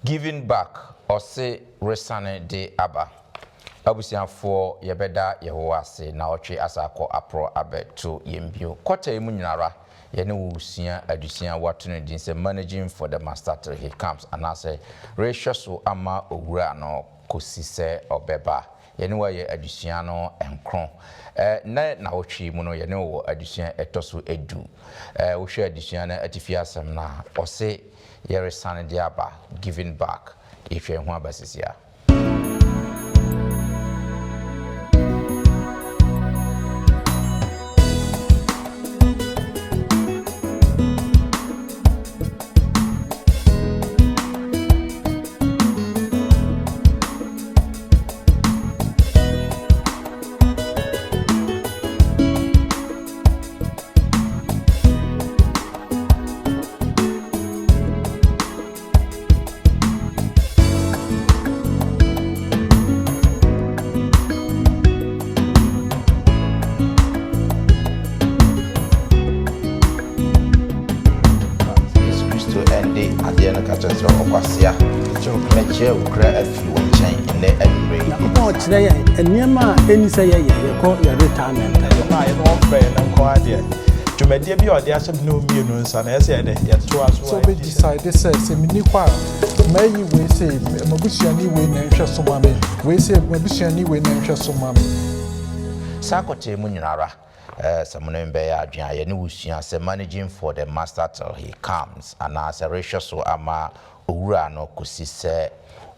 Giving back, ɔse resane de aba. Abusuafoɔ, yɛbɛda Yehowa ase naawɔtwe asa akɔ aporɔ abɛto yɛn bio. Kɔta yi mu nyinara, yɛne wo resua adesua a wɔato no din sɛ Managing for the Master Till He Comes anaasɛ Rehwɛ So Ama Owura no Kɔsi Sɛ Ɔbɛba. Yɛne wo ayɛ adesua no nkron. Nnɛ nnawɔtwe yi mu no, yɛne wo wɔ adesua a ɛtɔ so du. Wohwɛ adesua no atifi asɛm no a, ɔse Yɛresane de aba, Giving Back. Yɛtwa yɛn ho aba sisi a. Yesu Kristo de adeɛ no ka kyerɛ sɛ ɔkwasea mɛkyerɛ wo kra afiri wo nkyɛn nnɛ anwummerɛ yi. Nyankopɔn kyerɛ yɛn nneɛma a ɛnni sɛ yɛyɛ yɛkɔ yɛn retirement a. Yɛn a yɛne wɔn frɛ yɛn nko ara deɛ, dwumadie bi a ɔde ahyɛ me ne wo mmienu nsa no, ɛyɛ sɛ yɛde yɛtoa so Sɛ wobɛ decide sɛ, sɛ menni hɔ a, mɛyi wei sei, m'abusuani wei na ɛnhwɛ so ma me, wei sei, m'abusuani wei na ɛnhwɛ so ma me. Saa kɔtɛɛ mu nyinara, sɛ mo ne me bɛyɛ adwene a, yɛne wo sua sɛ Managing for the Master Till He Comes anaasɛ Rehwɛ So Ama Owura no Kosi Sɛ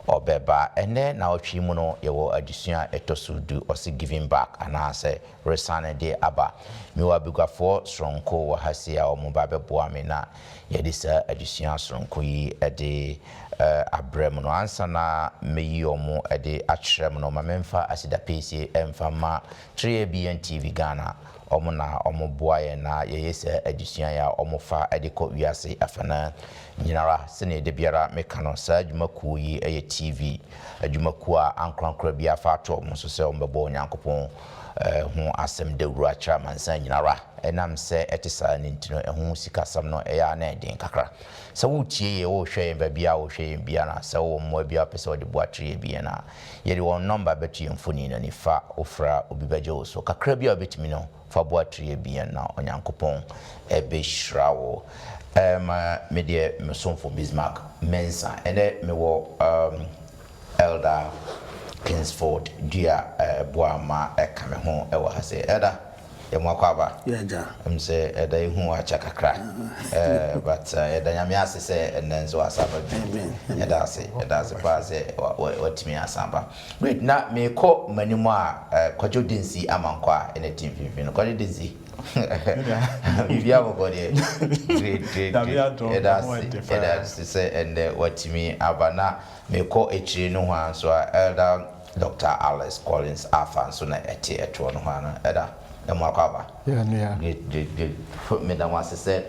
Ɔbɛba. Ɛnnɛ naawɔtwe yi mu no, yɛwɔ adesua a ɛtɔ so du, ɔse Giving Back anaasɛ Resane de Aba. Mewɔ abaguafoɔ soronko wɔ ha sei a wɔn ba bɛboa me na yɛde saa adesua soronko yi de abrɛ mo no. Ansa na mɛyi wɔn de akyerɛ mo no, ma memfa aseda piesie mfa mma 3ABN TV Ghana. Wɔn na wɔboa yɛn na yɛyɛ saa adesua yi a wɔfa de kɔ wiase afanaa nyinara. Sɛnea da biara meka no, saa adwumakuo yi yɛ TV adwumakuo a ankorankora biara fa ato wɔn so sɛ wɔbɛbɔ Onyankopɔn ho asɛm dawuro akyerɛ amansan nyinara. Ɛnam sɛ ɛte saa no nti no, ɛho sikasɛm no ɛyɛ a na ɛden kakra. Sɛ woretie yɛn, worehwɛ yɛn baabi a worehwɛ yɛn biara, sɛ wowɔ mmoa bi a wopɛ sɛ wode boa 3ABN a, yɛde wɔn nɔmba bɛto yɛn mfoni no ani. Fa wofrɛ a obi bɛgye wo so. Kakra bi a wobɛtumi no, fa boa 3ABN na Onyankopɔn bɛhyira wo. Um, me deɛ me somfo Bismarck Mensah. Ɛnɛ mewɔ um, Elder Kingsford Dua Boamah ka me ho wɔ ha sei. Elder, yɛ mo akwaaba. Yɛ agya. Ɛm sɛ Elder yɛhu wo akyɛ kakra. But yɛda Nyame ase sɛ ɛnnɛ nso wasan aba bio. Amen. Yɛda ase, yɛda ase paa sɛ watumi asan aba. Great, na meekɔ m'anim a, Kwadwo Densi Amankwah na ɛte mfimfini no. Kwadwo Densi, biribiara bɔkɔ deɛ? Great, great, great. Yɛda ase, yɛda ase sɛ ɛnnɛ watumi aba. Na Mekɔ akyire nohoa nso a, Elder Doctor Alex Collins Arthur nso na ɛte ɛtoɔ nohoa no. Elder, na mo akɔ aba? Yeah, nua. Great, great, great. Meda mo ase sɛ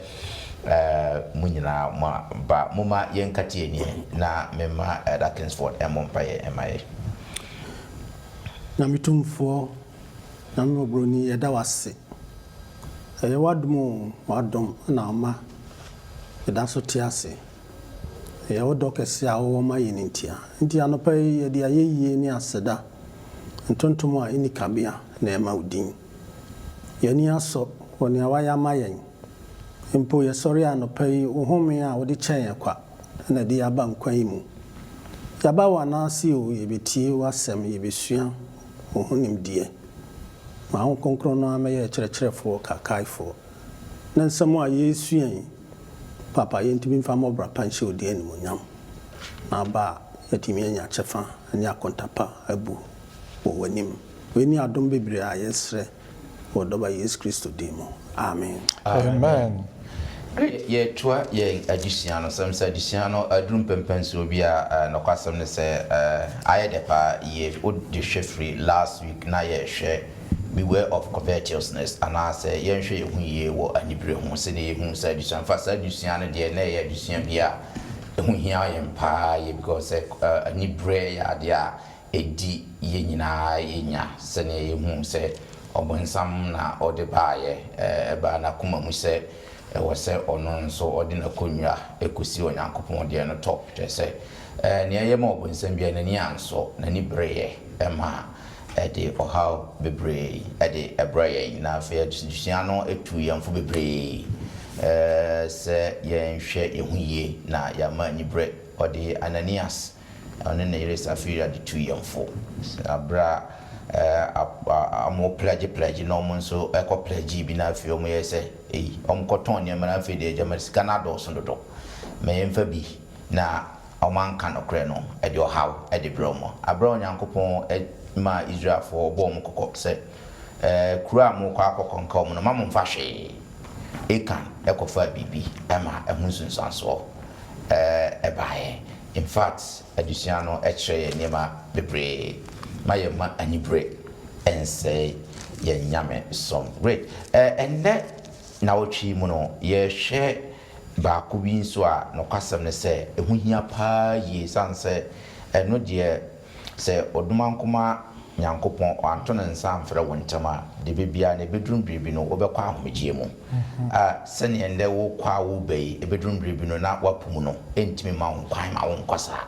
mo nyinaa mo aba. Momma yɛnkate yɛn ani na memma Elder Kingsford mmɔ mpaeɛ mma yɛn. Nyame Tumfoɔ, Nyame Mmɔborɔni, yɛda wo ase. Ɛyɛ w'adom o, w'adom na ama yɛda so te ase. Ɛyɛ wo dɔ kɛse a wowɔ ma yɛn ntia. Enti anɔpa yi, yɛde ayɛyie ne aseda, ntontom a ɛnni kabea na ɛma wo din. Yɛn ani asɔ wɔ nea woayɛ ama yɛn. Mpo yɛsɔree anɔpa yi, wo home a wode kyɛɛ yɛn kwa na ɛde yɛn aba nkwa yi mu. Yɛaba wo anan ase o, yɛbɛtie w'asɛm, yɛbɛsua wo ho nimdeɛ. Ma wo Kronkron no ara mmɛyɛ yɛn kyerɛkyerɛfoɔ, kaakaefoɔ, na nsɛm a yɛresua yi, Paapa, yɛntumi mfa mmɔ bra pa nhyɛ wo din animuonyam, na aba a, yɛatumi anya kyɛfa ne akonta pa abu wɔ w'anim. Wei ne adom bebree a yɛsrɛ wɔ Dɔba Yesu Kristo din mu. Amen. Amen. Great, yɛtoa yɛn adesua no so. Sɛ adesua no aduru mpɛnpɛnsoɔ bi a, nokwasɛm ne sɛ ayɛ dɛ paa yie. Wode hwɛ firi last week na yɛrehwɛ Beware of covetousness, anaasɛ yɛnhwɛ yɛn ho yie wɔ anibere ho. Sɛdeɛ yɛhunu sɛ adesua, infact saa adesua no deɛ na ɛyɛ adesua bi a ɛho hia yɛn paa yie because sɛ anibere yɛ adeɛ a ɛdi yɛn nyinaa yɛ nya. Sɛdeɛ yɛhunu sɛ ɔbonsam na ɔde baeɛ, ɛbaa n'akoma mu sɛ. ɛwɔ sɛ ɔno nso ɔde n'akonnwa ɛkɔsi Onyankopɔn deɛ no top. Kyerɛ sɛ nea ɛyɛ ma ɔbonsam biara n'ani ansɔ, n'ani bereeɛ ɛma ɛde ɔhaw bebree ɛde ɛbrɛ yɛn. Na afei adesua no etu yɛn fo bebree sɛ yɛnhwɛ yɛn ho yie na yɛama aniberɛ. Ɔde Ananias ɔne ne yere Safira de tu yɛn fo abere a ɔmo pledge pledge na ɔmo nso ɛkɔ pledge bi, na afei ɔmo yɛ sɛ eyi ɔmo kɔtɔn nneɛma, na afei deɛ gyama sika no adɔɔso dodo ma yɛmfa bi, na ɔmo anka nokorɛ no, ɛde ɔhaw ɛde brɛ ɔmo. Abere a Onyankopɔn ma Israelfoɔ ɔbɔ ɔmo kɔkɔ sɛ kuro a mokɔ akɔkɔ nka ɔmo no, ma mo mfa hwee. Akan ɛkɔfa biribi ɛma ɛho nsunsuansoɔ ɛbaeɛ. In fact, adesua no ɛkyerɛ yɛn nneɛma bebree ma yɛn ma anibere ɛnsɛe yɛn Nyame som. Great. Ɛnnɛ nawɔtwe mu no, yɛhwɛ baako bi nso a nokwasɛm ne sɛ ɛho hia paa yie, sane sɛ ɛno deɛ, sɛ Ɔdomankoma Nyankopɔn ɔanto ne nsa amfrɛ wo ntɛm a, de bɛbiara na ɛbɛduru biribi no, wobɛkɔ ahomegyeɛ mu a, sɛneɛ ndɛ wokɔ a woba yi, ɛbɛduru biribi no na woapo mu no, ɛntumi ma wo nkwan ma wonkɔ saa.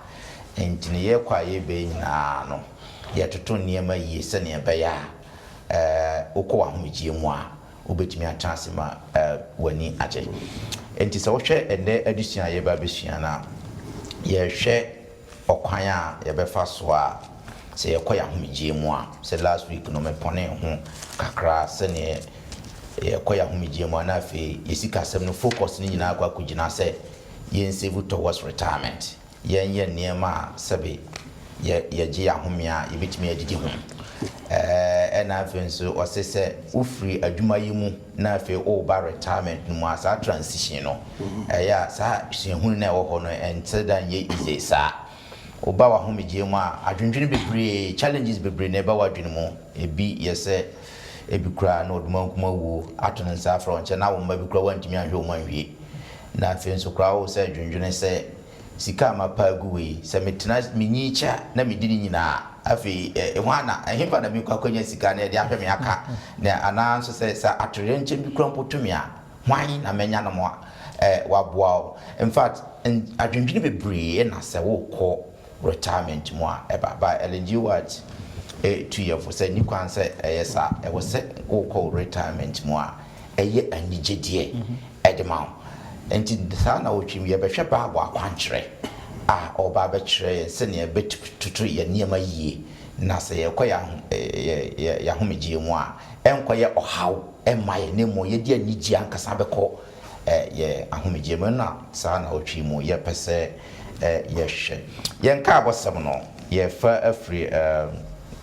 Nti ne yɛkɔ a yɛbɛ yi nyinaa no, yɛtoto nneɛma yie sɛneɛ ɛbɛyɛ a wokɔ w'ahomegyeɛ mu a, wobɛtumi atena ase ma w'ani agye. Nti sɛ wohwɛ ɛnnɛ adesua a yɛba abɛsua no a, yɛhwɛ ɔkwan a yɛbɛfa so a sɛ yɛkɔ yɛ ahomegyeɛ mu a, sɛ last week no mepɔne ho kakra, sɛneɛ yɛkɔ yɛ ahomegyeɛ mu a, na afei yɛsika asɛm no focus no nyinaa akɔ akɔgyina sɛ yɛn save towards retirement, yɛnyɛ nneɛma a sɛbe yɛgye yɛ ahome a yɛbɛtumi adidi ho. Ɛna afei nso ɔse sɛ wofiri adwuma yi mu na afei woba retirement no mu a, saa transition no ɛyɛ a saa suahunu no a ɛwɔ hɔ no ɛnte da nyɛ easy. Saa woba w'ahomegyeɛ mu a, adwendwene bebree, challenges bebree na ɛba w'adwene mu. Ebi yɛ sɛ ebi koraa na Ɔdomankoma wuo ato ne nsa afrɛ wo nkyɛn na wo mma bi koraa woantumi anhwɛ wo mu anwie. Na afei nso koraa wo sɛ dwendwene sɛ sika a mapa agu wei, sɛ metena menyi kyɛ na medi ne nyinaa, afei ɛho ana ɛhefa na mekɔ akɔnya sika na yɛde ahwɛ me aka na anaa nso sɛ atoyerɛnkyɛm bi kora mpo to me a, hwan na mɛnya no mo a waboa wo? In fact, adwendwene bebree na sɛ wokɔ retirement mu a ɛba ba. Ellen G. White tu yɛfo sɛ ni kwan sɛ ɛyɛ saa. Ɛwɔ sɛ wokɔ retirement mu a, ɛyɛ anigyedeɛ ɛde ma wo. Nti saa na wotwim yɛbɛhwɛ Bible akwankyerɛ a ɔba bɛkyerɛ yɛn sɛnea yɛbɛtoto yɛn nneɛma yie na sɛ yɛkɔ yɛ ahomegyeɛ mu a, ɛnkɔyɛ ɔhaw ɛmma yɛn, na mmom yɛde anigye ankasa bɛkɔ yɛ ahomegyeɛ mu. Na saa na wotwi mu yɛpɛ sɛ yɛhwɛ yɛn kaabɔsɛm no, yɛfa afiri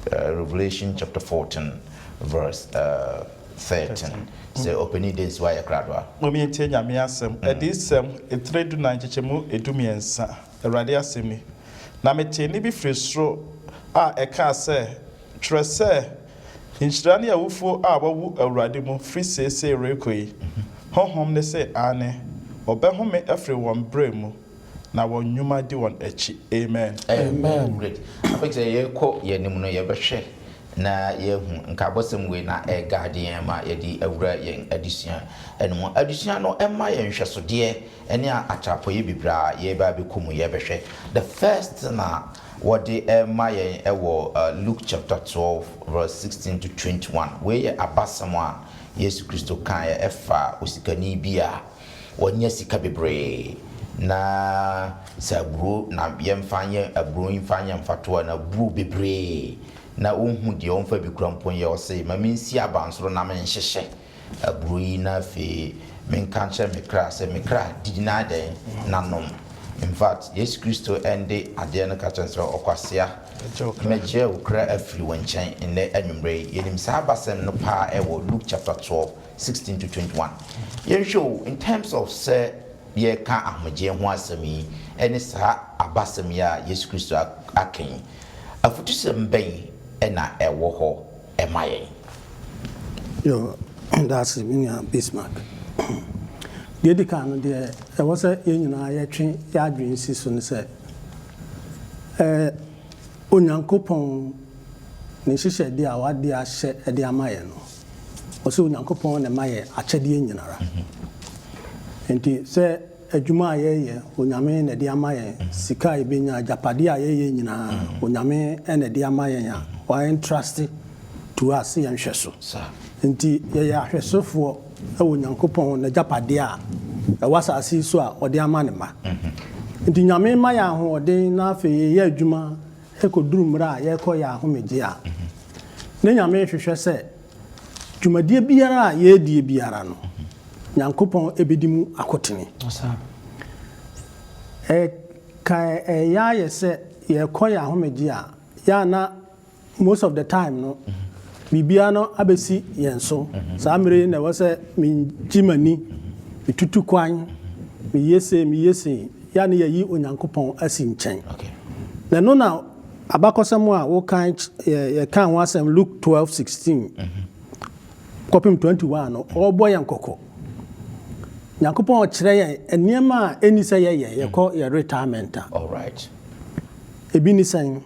Revelation chapter 14 verse 13. Sɛ ɔpanin de nsi wayɛ krado a. Momiɛntie Nyame asɛm. Adiyisɛm etire 14 nkyekyɛmu 13. Awurade asɛm ni: "Na metee nne bi firi soro a ɛkaa sɛ, 'Twerɛ sɛ, nhyira ne awufoɔ a wɔwu Awurade mu firi seesei rekɔ yi.' Honhom ne sɛ, 'Aane, wɔbɛhome afiri wɔn berɛ mu, na wɔn nnwuma di wɔn akyi.' Amen." Amen. Great. Afei sɛ yɛkɔ yɛn anim no, yɛbɛhwɛ na yɛhu nkaabɔsɛm wei na ɛgaade yɛn ma yɛde awura yɛn adesua ɛno mu. Adesua no ɛma yɛn nhwɛsodeɛ ne atrapɔyɛ bebree a yɛba abɛkɔ mu. Yɛbɛhwɛ the first na wɔde ɛma yɛn ɛwɔ Luke chapter 12 verse 16 to 21. Wei yɛ abasɛm a Yesu Kristo kaeɛ ɛfa osikani bi a wɔnyɛ sika bebree, na sɛ aburo na yɛmfa nyɛ aburo, mfa nyɛ mfatoa na aburo bebree na ɔnhu deɛ ɔmfa bi kura mpo yɛ. Ɔse, "Ma mensi abansoro na menhyehyɛ aburo yi, na afei menka nkyerɛ me kra sɛ, 'Me kra, didi na adɛn na nom.'" In fact, Yesu Kristo ɛnde adeɛ no ka kyerɛ sɛ, "Ɔkwasea, mɛgye wo kra afiri wo nkyɛn nnɛ anwummerɛ yi." Yɛnim saa abasɛm no paa ɛwɔ Luke chapter 12 16 to 21. Yɛnhwɛ o, in terms of sɛ yɛka ahomegyeɛ ho asɛm yi ɛne saa abasɛm yi a Yesu Kristo aka yi, afotusɛm bɛn ɛna ɛwɔ hɔ ɛma yɛn? Yo, that's me nua Bismarck. Deɛ di kan no deɛ, ɛwɔ sɛ yɛn nyinaa yɛtwe yɛn adwene si so ne sɛ Onyankopɔn ne nhyehyɛdeɛ a wade ahyɛ de ama yɛn no, ɔsɛ Onyankopɔn na ɛma yɛ akyɛdeɛ nyinara. Nti sɛ adwuma a yɛyɛ, Onyame na ɛde ama yɛn, sika a yɛbɛnya, agyapadeɛ a yɛyɛ nyinaa, Onyame na ɛde ama yɛn a wa entrust to us sɛ yɛnhwɛ so. Nti yɛyɛ ahwɛsofoɔ wɔ Onyankopɔn n'agyapadeɛ a ɛwɔ asase yi so a ɔde ama ne mma. Nti Nyame ma yɛn ahoɔden na afei yɛyɛ adwuma ɛkɔduru mmerɛ a yɛrekɔ yɛ ahomegye a, ne Nyame hwehwɛ sɛ dwumadie biara a yɛredie biara no, Nyankopɔn ɛbɛdi mu akotene. Ɛka ɛyɛ ayɛ sɛ yɛrekɔ yɛ ahomegye a, yɛ ana most of the time no, biribiara no abɛsi yɛn so. Saa mmerɛ yi na ɛwɔ sɛ megye m'ani, metutu kwan, meyɛ sei, meyɛ sei, yɛ ne yɛyi Onyankopɔn asi nkyɛn. Na ɛno na abakɔsɛm a wokan, yɛka ho asɛm Luke 12:16 kɔpem 21 no, ɔrebɔ yɛn kɔkɔ. Nyankopɔn ɔkyerɛ yɛn nneɛma a ɛni sɛ yɛyɛ yɛkɔ yɛ retirement a. Ebi ni sɛn?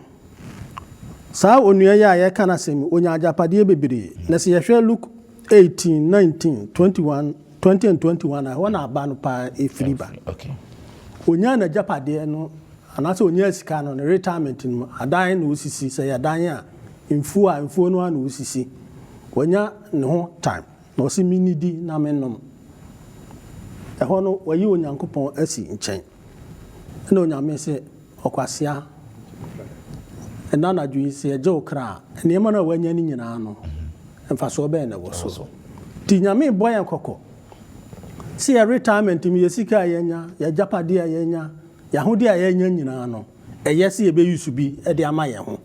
Saa onua yi a yɛka no asɛm yi, onya agyapadeɛ bebree. Na sɛ yɛhwɛ Luke 18, 19, 21, 20 and 21 a, ɛhɔ na aba no paa ɛfiri ba. Onyaa n'agyapadeɛ no anaasɛ onyaa sika no ne retirement no mu, adan na osisi. Sɛ yɛ dan a, mfuo a, mfuo no ara na osisi. Wanya ne ho time na ɔsi menidi na menom. Ɛhɔ no wayi Onyankopɔn asi nkyɛn. Ɛna Onyame sɛ, ɔkwasea, ɛna anadwo yi sɛ yɛgye wo kra a, nneɛma no a wanya no nyinaa no, mfasoɔ bɛn na ɛwɔ so? Nti Nyame bɔ yɛn kɔkɔ sɛ yɛ retirement mu, yɛ sika a yɛnya, yɛ agyapadeɛ a yɛnya, yɛ ahodeɛ a yɛnya nyinaa no, ɛyɛ sɛ yɛbɛyi so bi de ama yɛn ho,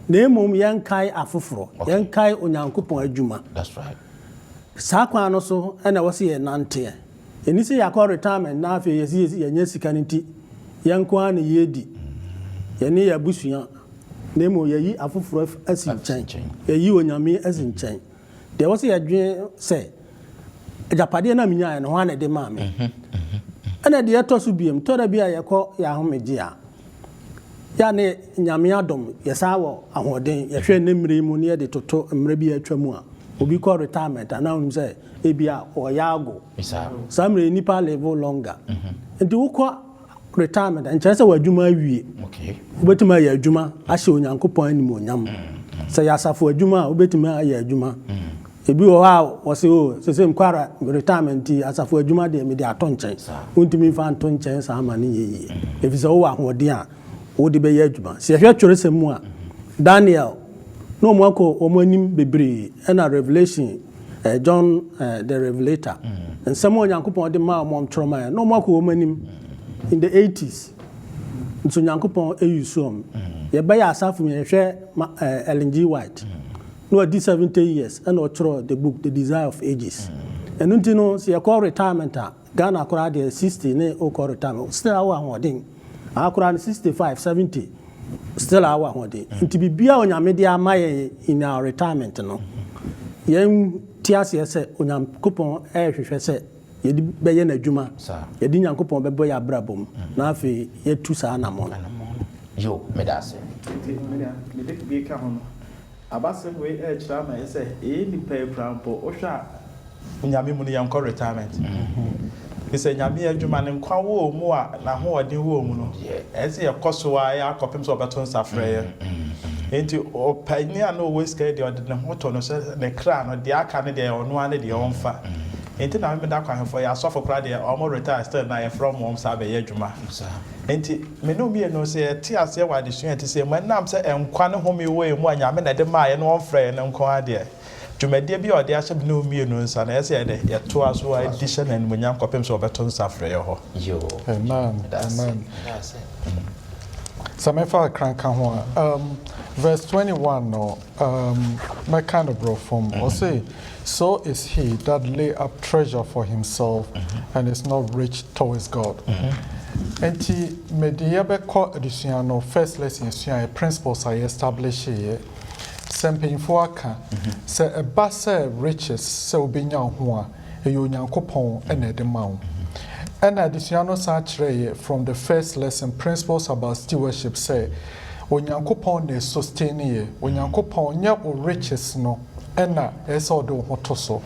na mmom yɛnkae afoforɔ, yɛnkae Onyankopɔn adwuma. That's right. Saa kwan no so ɛna ɛwɔ sɛ yɛnanteɛ. Ɛni sɛ yɛakɔ retirement na afei yɛsi yɛnyɛ sika no nti yɛn nko ara na yɛdi, yɛne yɛ abusua, na mmom yɛyi afoforɔ asi nkyɛn, yɛyi Onyame asi nkyɛn. Deɛ ɛwɔ sɛ yɛdwen sɛ agyapadeɛ no a menyaeɛ no ho ana ɛde maa me. Ɛna deɛ ɛtɔ so biem, tɔ da bi a yɛkɔ yɛ ahomegye a, yɛ ne Nyame adom yɛsaa wɔ ahoɔden. Yɛhwɛ ne mmerɛ yi mu ne yɛde toto mmerɛ bi a atwa mu a, obi kɔ retirement a, na wonim sɛ ebi a ɔyɛ ago. Saa mmerɛ yi nipa live longer. Nti wokɔ retirement a, nkyerɛ sɛ w'adwuma awie. Wobɛtumi ayɛ adwuma ahyɛ Onyankopɔn animuonyam. Sɛ yɛ asafo adwuma a, wobɛtumi ayɛ adwuma. Ebi wɔ hɔ a wɔse, o sɛ nkɔ retirement nti asafo adwuma deɛ mede ato nkyɛn. Wontumi mfa nto nkyɛn saa ma no nyɛ yie, ɛfiri sɛ wowɔ ahoɔden a wode bɛyɛ adwuma. Sɛ yɛhwɛ twerɛsɛm mu a, Daniel na wɔn akɔ wɔn anim bebree, ɛna Revelation, John the Revelator, nsɛm a Onyankopɔn de maa wɔn twerɛ maa na wɔn akɔ wɔn anim in the 80s nso Onyankopɔn ayi so wɔn. Yɛbɛyɛ asafo mu, yɛhwɛ Ellen G. White na wadi 70 years ɛna ɔtwerɛ the book The Desire of Ages. Ɛno nti no, sɛ yɛkɔ retirement a, Ghana koraa deɛ 60 ne wokɔ retirement, still awɔ ahoɔden. Aha koraa no 65, 70, still awɔ ahoɔden. Nti biribiara Onyame de ama yɛn in our retirement no, yɛn te aseɛ sɛ Onyankopɔn ɛrehwehwɛ sɛ yɛde bɛyɛ n'adwuma, yɛde Nyankopɔn bɛbɔ yɛ abrabɔ mu na afei yɛtu saa anammɔn no. Yo, meda ase. Nti mede bi ka ho no, abasɛm wei ɛrekyerɛ ama yɛ sɛ ɛyɛ nipa yi koraa mpo, wohwɛ a Nyame mu no yɛnkɔ retirement. Fi sɛ Nyame adwuma no nkwa wɔ mu a n'ahoɔden wɔ mu no, ɛyɛ sɛ yɛkɔ so a yɛ akɔpem sɛ ɔbɛto nsa frɛ yɛn. Nti ɔpanin a na ɔwɔ sika yi deɛ, ɔde ne ho to no sɛ ne kra no deɛ aka no deɛ ɔno ara ne deɛ ɔmfa. Nti na meda kwan foɔ yɛ asɔfo koraa deɛ ɔmo retire still na yɛfrɛ ɔmo, ɔmo saa bɛyɛ adwuma. Nti me ne mmienu sɛ yɛte aseɛ wɔ adesua a ɛte sɛ mu, ɛnam sɛ nkwa ne home wɔ mu a Nyame na ɛde maa yɛn na ɔmfrɛ yɛn no nko ara deɛ, dwumadie bi a ɔde ahyɛ me ne wo mmienu nsa no, ɛyɛ sɛ yɛde yɛtoa so a di hyɛ n'animuonyam kɔpem sɛ ɔbɛto nsa frɛ yɛ hɔ. Yo. Amen. Meda ase. Amen. Meda ase. Sɛ mefa akran ka ho a, verse 21 no, mɛka no borɔfo mu. Ɔse, "So is he that lay up treasure for himself and is not rich towards God." Nti mede yɛbɛkɔ adesua no, first lesson yɛsua yɛ principles a yɛ establish yɛ. Sɛ mpanyinfoɔ aka sɛ ɛba sɛ riches sɛ wobɛnya wo ho a, ɛyɛ Onyankopɔn ɛna ɛde ma wo. Ɛna adesua no san kyerɛ yɛ from the first lesson, principles about stewardship, sɛ Onyankopɔn na sustain yɛ. Onyankopɔn nyɛ wo riches no ɛna ɛsɛ sɛ ɔde wo ho to so.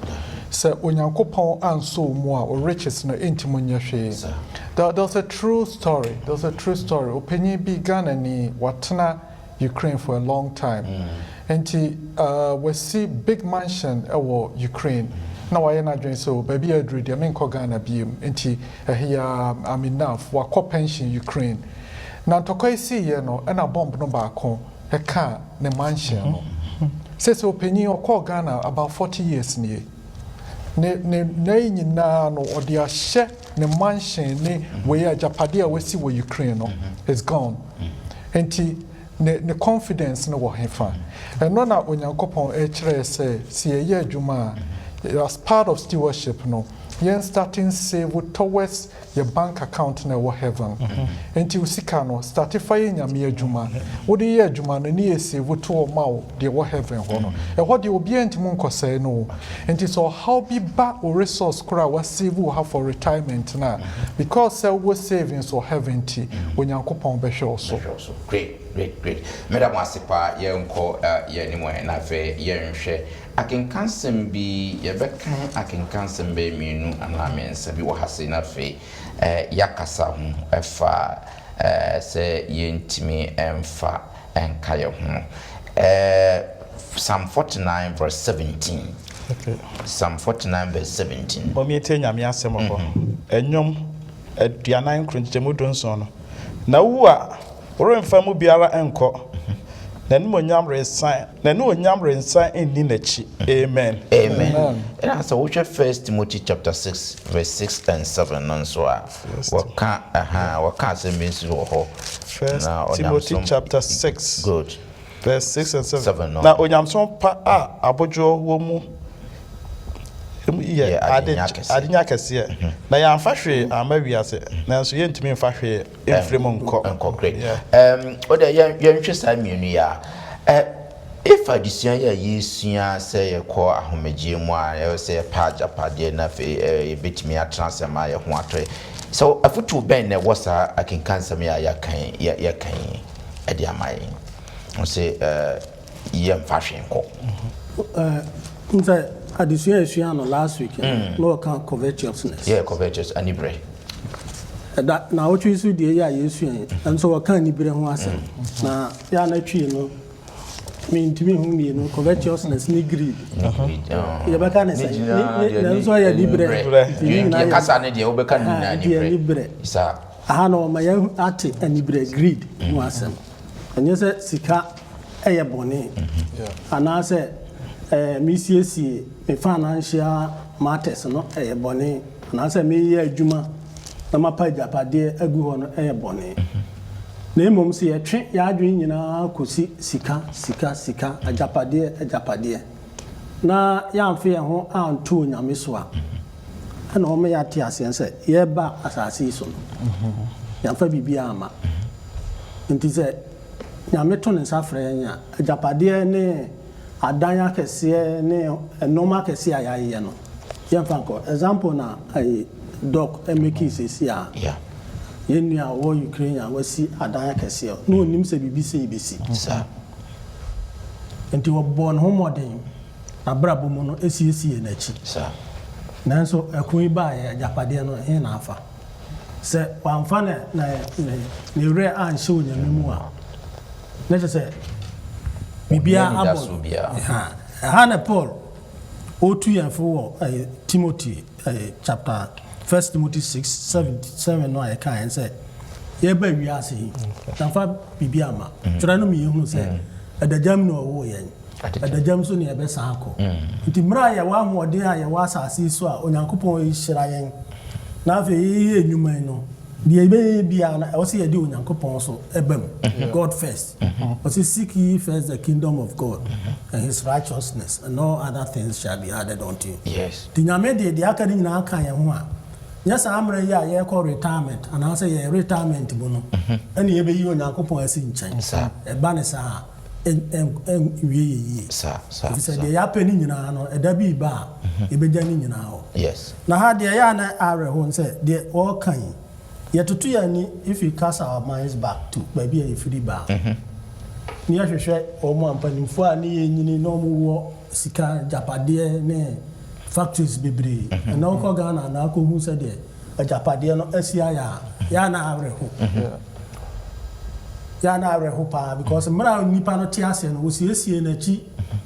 Sɛ Onyankopɔn ansɔ wo mu a, wo riches no ntumi nyɛ hwee. There's a true story, there's a true story. Ɔpanyin bi, Ghanani, watena Ukraine for a long time. Nti wasi big mansion wɔ Ukraine. Na wayɛ n'adwene sɛ, o, baabi a aduru deɛ, menkɔ Ghana biom. Nti ɛhe ya, I'm enough. Wakɔ pension Ukraine. Na ntɔkwa yi siiɛ no, ɛna bomb no baako ɛka ne mansion no. Sɛ ɔpanyin ɔkɔɔ Ghana about 40 years nie. Ne nna yi nyinaa no, ɔde ahyɛ ne mansion ne wei agyapadeɛ a wasi wɔ Ukraine no is gone. Nti ne confidence no wɔ hefa? Ɛno na Onyankopɔn ɛkyerɛ sɛ yɛyɛ adwuma a, as part of stewardship no, yɛn starting save towards your bank account na ɛwɔ heaven. Nti wo sika no, start fa yɛ Nyame adwuma. Wode yɛ adwuma no ne yɛ save to ɔma wo deɛ ɛwɔ heaven hɔ no. Ɛhɔ deɛ, obiara ntumi nkɔsɛe no o. Nti sɛ ɔhaw bi ba wo resource koraa a wasave wo ha for retirement na, because sɛ wowɔ savings wɔ heaven ti, Onyankopɔn bɛhwɛ wo so. Bɛhwɛ wo so. Great, great, great. Meda mo ase paa. Yɛnkɔ yɛn anim ɛ, na afei yɛnhwɛ akenkansɛm bi. Yɛbɛkan akenkansɛm bɛyɛ mmienu anaa mmiɛnsa bi wɔ ha sei, na afei yɛakasa ho ɛfa sɛ yɛntumi ɛmfa ɛnka yɛn ho. Psalm 49 verse 17. Psalm 49 verse 17. Mommietie Nyame asɛm hɔ. Ɛnwom 49 nkyɛmu 17 no. Na wu a, woremfa mu biara nkɔ. N'animonyam rensan nni n'akyi. Amen. Amen. Amen. Ɛna sɛ wohwɛ First Timothy chapter 6 verse 6 and 7 no nso a, wɔka ɛha, wɔka asɛm bi nso wɔ hɔ. First Na Timothy chapter 6 verse 6 and 7. 7 no. Na onyamesom pa a abodwoɔ wɔ mu yɛ Yɛ ade adenya kɛseɛ. Adenya kɛseɛ. Na yɛamfa hwee amma wiase, nanso yɛntumi mfa hwee mfiri mu nkɔ. Nkɔ, great. O de, yɛnhwɛ saa mmienu yi a, if adesua yi a yɛsua sɛ yɛkɔ ahomegyeɛ mu a, ɛwɔ sɛ yɛpɛ agyapadeɛ na afei yɛbɛtumi atena ase ama yɛn ho atɔ yɛ so, afotuo bɛn na ɛwɔ saa akenkansɛm yi a yɛkan yɛkan yi ɛde ama yɛn sɛ yɛmfa hwee nkɔ? N sɛ adesua a yɛsua no last week no, na wɔka covetousness. Yɛ covetous, aniberɛ. Ɛda na awotwe so deɛ yi a yɛsua yi nso, wɔka aniberɛ ho asɛm na yɛ a na twi no mentumi hu mmienu, covetousness ne greed. Yɛbɛka ne sɛ nanso yɛ aniberɛ. Aniberɛ. Nti ne nyinaa yɛ- Yɛkasa ne deɛ wobɛka no nyinaa Ah, nti aniberɛ. aniberɛ. Saa. Aha na ɔma yɛn ate aniberɛ, greed ho asɛm. Ɛnyɛ sɛ sika ɛyɛ bɔne anaasɛ mesiesie me financial matters no ɛyɛ bɔne, anaasɛ meyɛ adwuma na mapa agyapadeɛ agu hɔ no ɛyɛ bɔne, na mmom sɛ yɛtwe yɛadwene nyinaa kɔsi sika, sika, sika, agyapadeɛ, agyapadeɛ, na yɛamfe yɛn ho anto Onyame so a, ɛna wɔma yɛate aseɛ sɛ yɛreba asase yi so no, yɛamfa biribiara ama. Nti sɛ Nyame to ne nsa frɛ yɛn a, agyapadeɛ ne adan akɛseɛ ne nneɛma akɛseɛ a yɛayɛ no, yɛmfa nkɔ. Example na ɛyɛ Doc ɛmɛki sesi a, yɛn nua a ɔwɔ Ukraine a wasi adan akɛseɛ na onim sɛ biribi sɛ bɛsi, nti wɔbɔɔ ne ho mmɔden n'abrabɔ mu no esiesie n'akyi. Nanso ɛko yi baeɛ, agyapadeɛ no ɛhe na afa? Sɛ wamfa ne werɛ anhyɛ Onyame mu a, na kyerɛ sɛ biribiara Ɔnni abɔ anidasoɔ no. biara. Ɛha na Paul ɔtu yɛn fo wɔ ɛyɛ Timothy, ɛyɛ chapter First Timothy 6:7, 7 no a yɛka yɛn sɛ yɛba wiase yi, yɛmfa biribi ama. Twerɛ no mmiɛhu sɛ ɛdagyam na ɔwoo yɛn, ɛdagyam so ne yɛbɛsan akɔ. Nti mmerɛ a yɛwɔ ahoɔden a yɛwɔ asase yi so a Onyankopɔn hyira yɛn na afei yɛyɛ nnwuma yi no deɛ, yɛbɛyɛ biara no, ɛwɔ sɛ yɛde Onyankopɔn so ɛba mu, God first. Ɔsɛ, "Seek ye first the kingdom of God and his righteousness, and all other things shall be added unto you." Nti Nyame deɛ aka no nyinaa ka yɛn ho a, nyɛ saa mmerɛ yi a yɛrekɔ retirement anaasɛ yɛ retirement mu no ɛne yɛbɛyi Onyankopɔn asi nkyɛn. Ɛba ne saa a, ɛnwie yɛ yie. Saa saa ɛfiri sɛ deɛ yɛapɛ no nyinaa no, ɛda bi ba a, yɛbɛgya no nyinaa hɔ. Na ha deɛ ɛyɛ a na awerɛho sɛ deɛ wɔreka yi, yɛtoto yɛn ani, if you cast our minds back to baabi a yɛfiri baa ne yɛhwehwɛ wɔn a mpanimfoɔ a ne yɛnyini na wɔn wɔ sika agyapadeɛ ne. Factories bebree. Ɛnɛ wokɔ Ghana na akɔhu sɛdeɛ agyapadeɛ no asi ayɛ a, yɛ a na awerɛho. Yɛ a na awerɛho paa because mmerɛ a nnipa no te aseɛ no, wɔsiesie n'akyi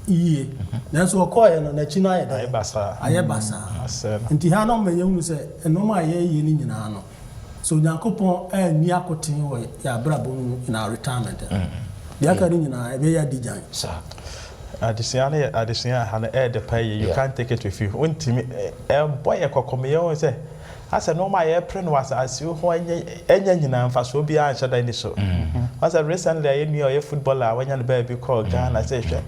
yie. Nanso ɔkɔɔeɛ no, n'akyi no ayɛ dɛn? Ayɛ basaa. Ayɛ basaa. Asɛe no. Nti ha no ma yɛhunu sɛ nneɛma a yɛyɛ no nyinaa no, sɛ Onyankopɔn anni akoten wɔ yɛ abrabɔ mu in our retirement a, deɛ aka no nyinaa ɛbɛyɛ adigyan. Saa. Adesua no yɛ adesua a ha no ɛyɛ de pa yie. You can't take it with you. Wontumi ɛbɔ yɛ kɔkɔ ma yɛhu sɛ asɛ nneɛma a yɛpere no wɔ asase ho ɛnyɛ nyinaa mfasoɔ biara nhyɛ da ni so. Wasɛ recently a yɛn nua a ɔyɛ footballer a wanya no baabi kɔɔ Ghana sɛ hwɛ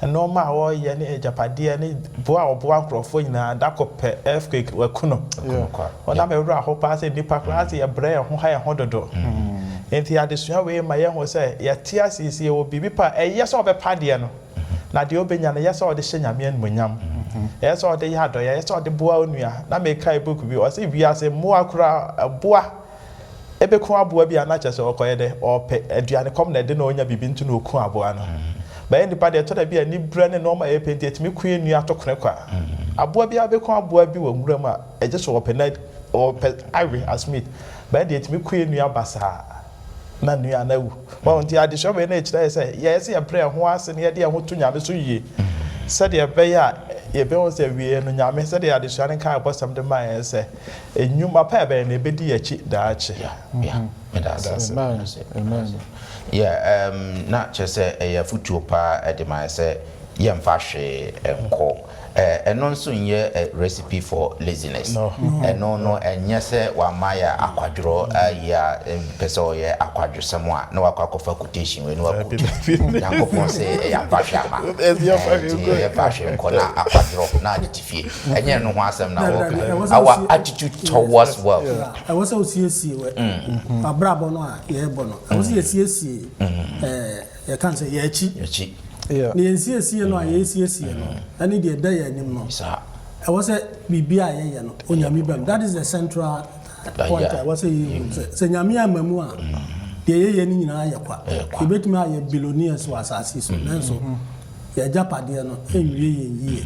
nneɛma a wɔreyɛ ne agyapadeɛ ne boa a ɔboa nkurɔfoɔ nyinaa, da kɔ pɛ earthquake waku no. Ɔnam ɛwura hɔ paa sɛ nnipa koraa sɛ yɛbrɛ yɛn ho ha yɛn ho dodo. Nti adesua wei ma yɛn ho sɛ yɛte ase si yɛwɔ biribi pa a ɛyɛ sɛ ɔbɛpa adeɛ no, na deɛ ɔbɛnya no, ɛyɛ sɛ ɔde hyɛ Nyame animuonyam, ɛyɛ sɛ ɔde yɛ adɔyɛ, ɛyɛ sɛ ɔde boa onua. Na mekae book bi, ɔsɛ wiase mmoa koraa, ɛboa ɛbɛku aboa bi a, na kyerɛ sɛ ɔkɔyɛ dɛ ɔpɛ aduane kɔm na ɛde na ɔnya biribi nti na ɔku aboa no. Bɛyɛ nipa deɛ, ɛtɔ da bi a nibrɛ ne nneɛma a yɛpɛ nti ɛtumi ku yɛn nua to kone kwa. Aboa bi abɛku aboa bi wɔ nwura mu a, ɛgye so ɔpɛ na ɔpɛ awe as meat. Bɛyɛ deɛ ɛtumi ku yɛn nua basaa na nua no awu wɔn. Nti adesua wei na ɛkyerɛ yɛ sɛ yɛyɛ sɛ yɛbrɛ yɛn ho ase na yɛde yɛn ho to Nyame so yie, sɛdeɛ ɛbɛyɛ a yɛbɛhu sɛ wie no Nyame, sɛdeɛ adesua no nka ɛbɔsɛm de maa yɛn sɛ nnwuma pa ɛbɛyɛ na ɛbɛdi yɛn akyi daakye. Meda ase. Amen. Amen. Yeah, na kyerɛ sɛ ɛyɛ afotuo paa ɛde ma yɛ sɛ yɛmfa hwee nkɔ. Ɛno nso nyɛ recipe for laziness. No. Ɛno no ɛnyɛ sɛ wama yɛ akwadworɔ ayi a pɛ sɛ ɔyɛ akwadwosɛm a na wakɔ akɔfa quotation wei na wakɔtu Nyankopɔn sɛ ɛyɛ amfa hwee ama. Nti yɛmfa hwee nkɔ na akwadworɔ na ade te fie, ɛnyɛ no ho asɛm na wɔka. Our attitude towards wealth. Ɛwɔ sɛ wosiesie wɛ abrabɔ no a yɛrebɔ no, ɛwɔ sɛ yɛsiesie yɛka sɛ yɛakyi akyi na yɛnsiesie no a yɛsiesie no ɛne deɛ ɛda yɛn anim no. Ɛwɔ sɛ biribi a yɛyɛ no, Onyame bam. That is the central point a ɛwɔ sɛ yɛhu sɛ Nyame ama mu a, deɛ yɛyɛ no nyinaa yɛ kwa. Ɛyɛ kwa. Yɛbɛtumi ayɛ billionaires wɔ asase so, nanso yɛagyapadeɛ no ɛnwie yɛn yie.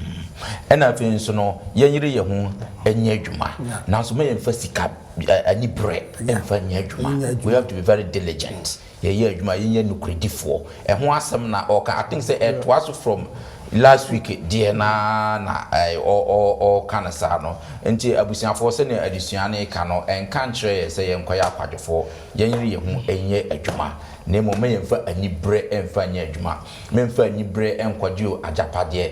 Ɛna afei nso no, yɛnyere yɛn ho nyɛ adwuma, nanso ma yɛmfa sika ani berɛ mfa nyɛ adwuma. Nyɛ adwuma. We have to be very diligent. Yɛyɛ adwuma, yɛnyɛ nokorɛdifoɔ. Ɛho asɛm na ɔka. I think sɛ ɛtoa so from last week deɛ na ɔka no saa no. Nti abusuafoɔ, sɛnea adesua no ka no, ɛnka nkyerɛ yɛ sɛ yɛnkɔyɛ akwadwofoɔ. Yɛnyere yɛn ho nyɛ adwuma, na mmom ma yɛmfa aniberɛ mfa nyɛ adwuma. Memfa aniberɛ nkɔgye o agyapadeɛ.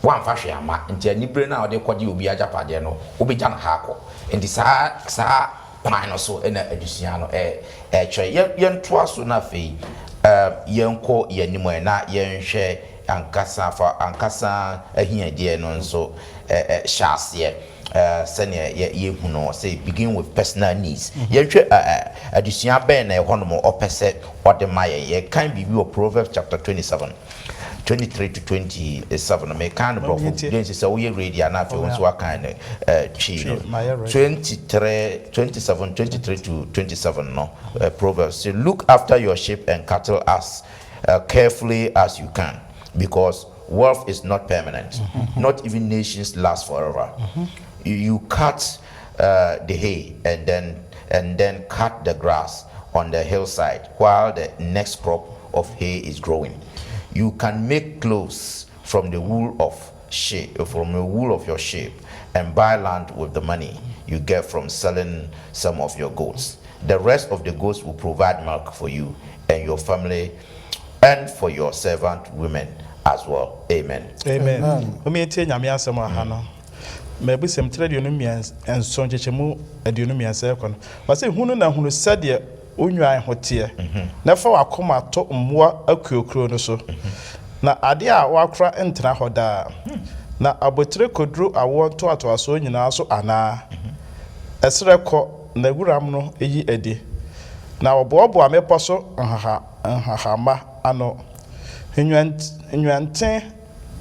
Woamfa hwee ama nti, aniberɛ no a wɔde kɔgye obi agyapadeɛ no, wobɛgya no ha akɔ. Nti saa kwan no so na adesua no ɛkyerɛ. Yɛntoa so na afei yɛnkɔ yɛn anim ɛ na yɛnhwɛ ankasa fa ankasa ahiadeɛ no nso hyɛ aseɛ sɛnea yɛhu no sɛ begin with personal needs. Yɛnhwɛ adesua bɛn na ɛhɔ nom ɔpɛ sɛ ɔde ma yɛn. Yɛkan biribi wɔ Proverbs chapter 27, 23 to 27. Mekan no borɔfo gye sɛ woyɛ ready a, na afei wo nso wakan no Twi no. 23, 27, 23 to 27 no. Proverbs say, "Look after your sheep and cattle as carefully as you can, because wealth is not permanent. Not even nations last forever. You cut the hay and then cut the grass on the hillside while the next crop of hay is growing. You can make clothes from the wool of sheep, from the wool of your sheep, and buy land with the money you get from selling some of your goats. The rest of the goats will provide milk for you and your family and for your servant women as well." Amen. Amen. Omi etie Nyame asɛm wɔ ha no. Mmɛbusɛm tiri 27 nkyekyɛmu 23 kɔ no, wɔsɛ hunu na hunu sɛdeɛ onwan ho teɛ, na fa wakoma to mmoa akuokuro no so, na adeɛ a wakora ntena hɔ daa, na abotire koduru awoɔ ntoatoasoɔ nyinaa so anaa? Ɛserɛ kɔ na wuram no yi adi, na wɔboaboa mmepɔ so nhahamma ano. Nnwanten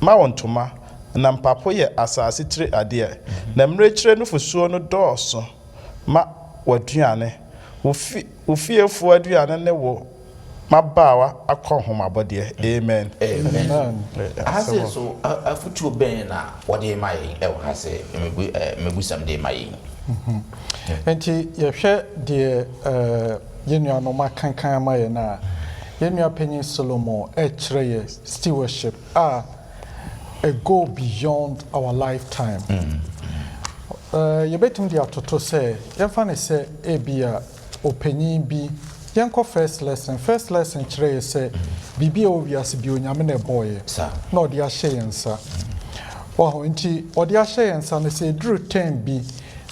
ma wo ntoma, na mpapo yɛ asase tiri adeɛ, na mmirekyire nufosuo no dɔɔso ma w'aduane, wo fiefoɔ aduane ne wo. M'abaawa akɔnhomabɔdeɛ. Amen. Amen. Aha sei nso, afotuo bɛn na wɔde rema yɛn wɔ ha sɛ mmebusɛm de rema yɛn? Enti yɛhwɛ deɛ yɛn nuanom akenkan ama yɛn a, yɛn nua panyin Solomon rekyerɛ yɛ stewardship a it go beyond our lifetime. Yɛbɛtumi de atoto sɛ, yɛmfa no sɛ ebia ɔpanyin bi, yɛnkɔ first lesson. First lesson kyerɛ yɛ sɛ biribi a ɛwɔ wiase bi Onyame na ɛbɔɔyɛ na ɔde ahyɛ yɛn nsa. Waho nti ɔde ahyɛ yɛn nsa no sɛ ɛduru term bi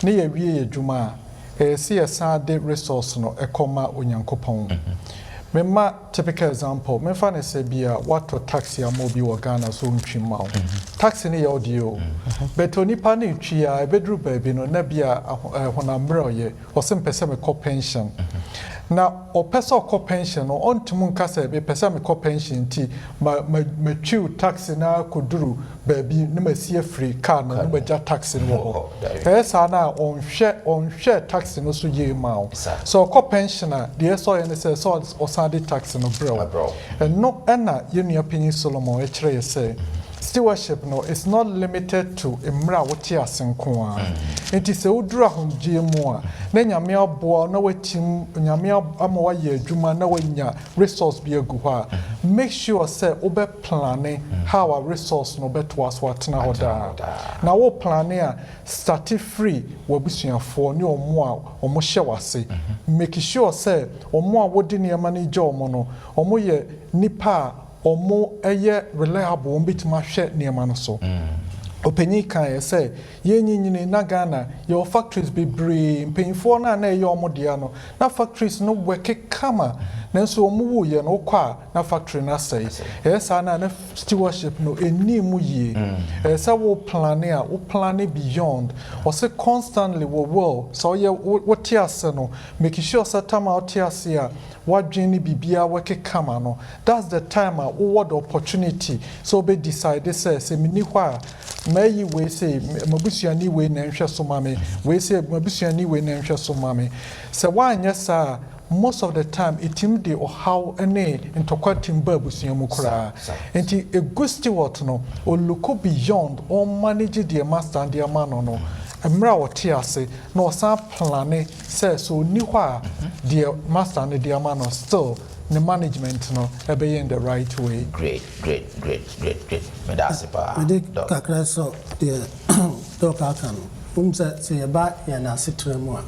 ne yɛwie yɛ adwuma a, ɛyɛ sɛ yɛsan de resource no ɛkɔma Onyankopɔn. Mema typical example, memfa ne sɛ bi a woatɔ taxi ama obi wɔ Ghana so ɔntwi mma wo. Taxi no yɛ wo deɛ o. But onipa no retwi a ɛbɛduru baabi no na bi a honam mmerɛ ɔyɛ, ɔsɛ mpɛ sɛ mekɔ pension. Na ɔpɛ sɛ ɔkɔ pension no, ɔntumi nka sɛ mepɛ sɛ mekɔ pension nti ma ma matwiw taxi na akɔduru baabi na masi afiri car no na magya taxi no wɔ hɔ. Ɛyɛ saa na ɔnhwɛ taxi no so yie ma wo. Sɛ ɔkɔ pension a, deɛ ɛsɛ ɔyɛ ne sɛ sɛ ɔsan de taxi no brɛ wo. Ɛno ɛna yɛn nua panyin Solomon ɛkyerɛ yɛ sɛ stewardship no is not limited to mmerɛ a wote ase nko ara. Nti sɛ woduru ahomegyeɛ mu a, na Nyame aboa na watim, Nyame ama wayɛ adwuma na wanya resource bi agu hɔ a, make sure sɛ wobɛ plan how a resource no bɛtoa so atena hɔ daa. Na wo plan a, start firi w'abusuafoɔ ne ɔmo a ɔmo hyɛ w'ase. Make sure sɛ ɔmo a wode nneɛma no gya ɔmo no, ɔmo yɛ nipa a ɔmo ɛyɛ reliable, wɔn bɛtumi ahwɛ nneɛma no so. Ɔpanyin kan yɛ sɛ yɛn nyinyini na Ghana yɛwɔ factories bebree, mpanyinfoɔ no a na ɛyɛ ɔmo dea no na factories no wɔke kama, nanso ɔmo wuyɛ no wokɔ a na factory no asɛe. Ɛyɛ saa na stewardship no ɛni mu yie. Ɛyɛ sɛ wo plan a wo plan beyond. Ɔsɛ constantly wɔ will sɛ ɔyɛ wote ase no, make sure sɛ tam a wote ase a wadwene ne biribiara wɔke kama no, that's the time a wowɔ the opportunity sɛ wobɛ decide sɛ menni hɔ a, mayi wei sɛ mabusuani wei na nhwɛ so ma me, wei sɛ mabusuani wei na nhwɛ so ma me. Sɛ woanyɛ saa, most of the time ɛtim de ɔhaw ne ntɔkwa tim ba abusua mu koraa. Nti a good steward no ɔ look beyond, ɔn manage deɛ master de ama no mmerɛ a ɔte ase na ɔsan plan sɛ ɔnni hɔ a, deɛ master no de ama no still ne management no ɛbɛyɛ in the right way. Great, great, great, great, great. Meda ase paa. Mede kakra sɔ deɛ Doc aka no wohu sɛ yɛba yɛn asetena mu a,